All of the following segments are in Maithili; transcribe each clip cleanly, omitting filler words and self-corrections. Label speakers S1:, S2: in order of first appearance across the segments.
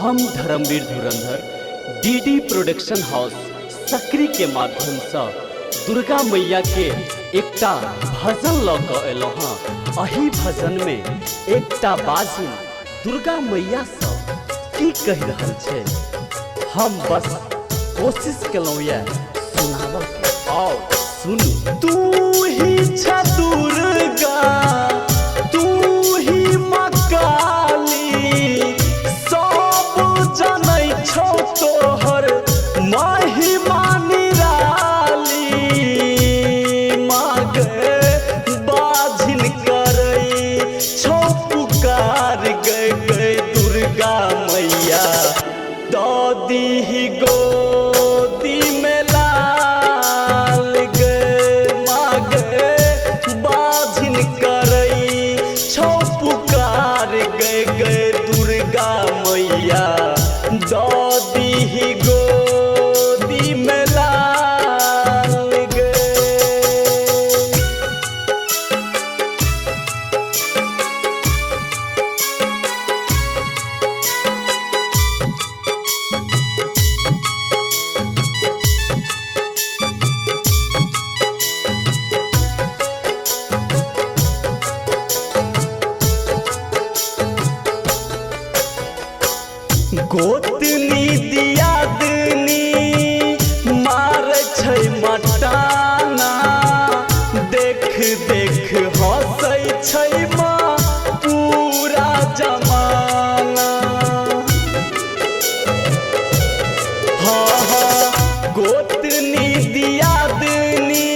S1: हम Dharamveer Dhurandhar DD production house Sakri के माध्यम से दुर्गा मैया के एकटा भजन लऽ कऽ एलहुँ हँ। एहि भजन में एकटा बाजिन दुर्गा मैया से की कहि रहल छै, हम बस कोशिश केलहुँ यऽ सुनाबऽ के। आओ सुनू।
S2: तू ही छ दुर्गा, तू ही माँ काली, सब जनै छौ तोहर महिमा निराली। माँ गे बाझिन करै छौ पुकार गे गे दुर्गा मैया, दऽ दीही गोदी में लाल गे। माँ गे बाझिन करै छौ पुकार गे गे दुर्गा मैया, दऽ दीही गोदी में लाल गे। गोतनी दियादनी मारै छै मटाना, देख देख हंसै छै माँ पूरा जमाना। हाँ हाँ, गोतनी दियादनी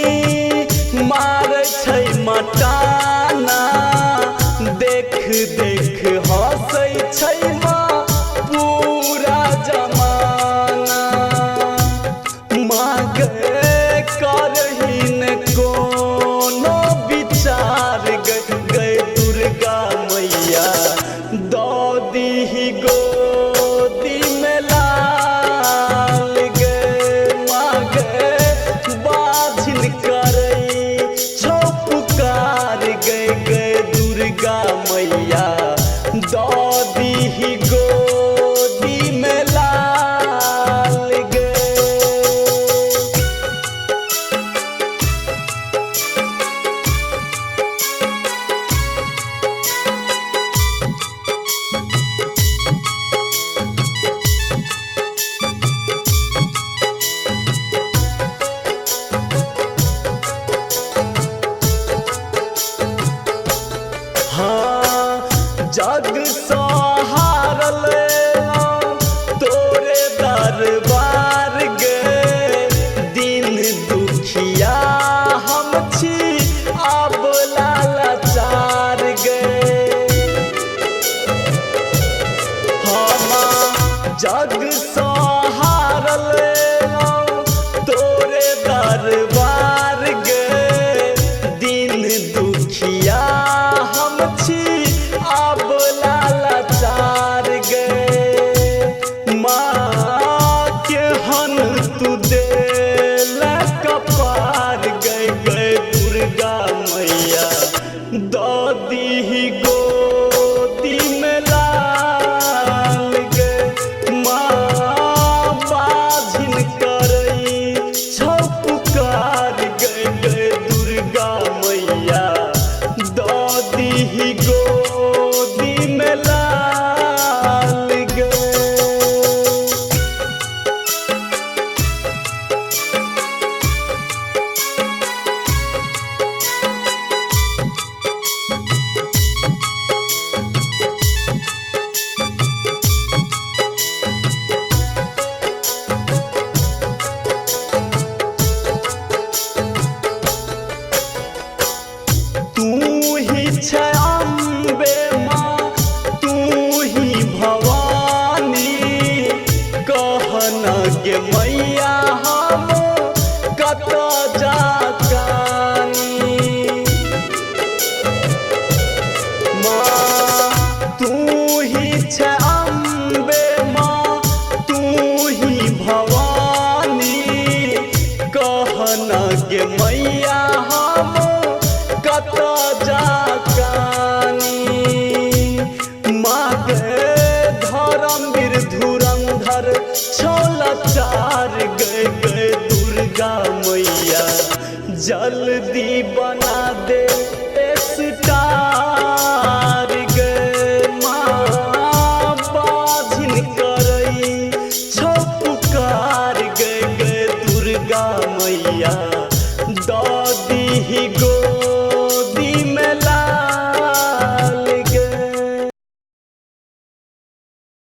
S2: मारै छै मटाना, देख देख हंसै छै माँ पूरा जमाना। माँ गे करहीन कोनो विचार गे गे दुर्गा मैया, दऽ दीही गोदी में लाल गे। माँ गे बाझिन करै छौ पुकार गे गे दुर्गा मैया, दऽ दीही गोदी में लाल गे। हाँ, जग सहारल तोरे दरबार गे, दिन दुखिया हम छी अब लाचार गे। हाँ, जग सहारल तोरे दरबार गे, दिन दुखिया हम छी अब लाचार गे। माँ केहन तू देल कपार गे गे दुर्गा मैया, दऽ दीही गोदी में लाल गे। माँ बाझिन करै छौ पुकार गे गे दुर्गा मैया, दऽ दीही गोदी में लाल गे। तू ही छै अम्बे माँ, तू ही भवानी, कहन गे मैया हम कतऽ जा कानी। माँ तू ही छै अम्बे माँ, तू ही भवानी, कहन गे मैया हम कतऽ जा कानी। माँ गे धर्मवीर। छौ लाचार गए गए दुर्गा मैया, जल्दी बना दे स्टार गे माँ। बाझिन करई छौ पुकार गए गए दुर्गा मैया, दऽ दीही गो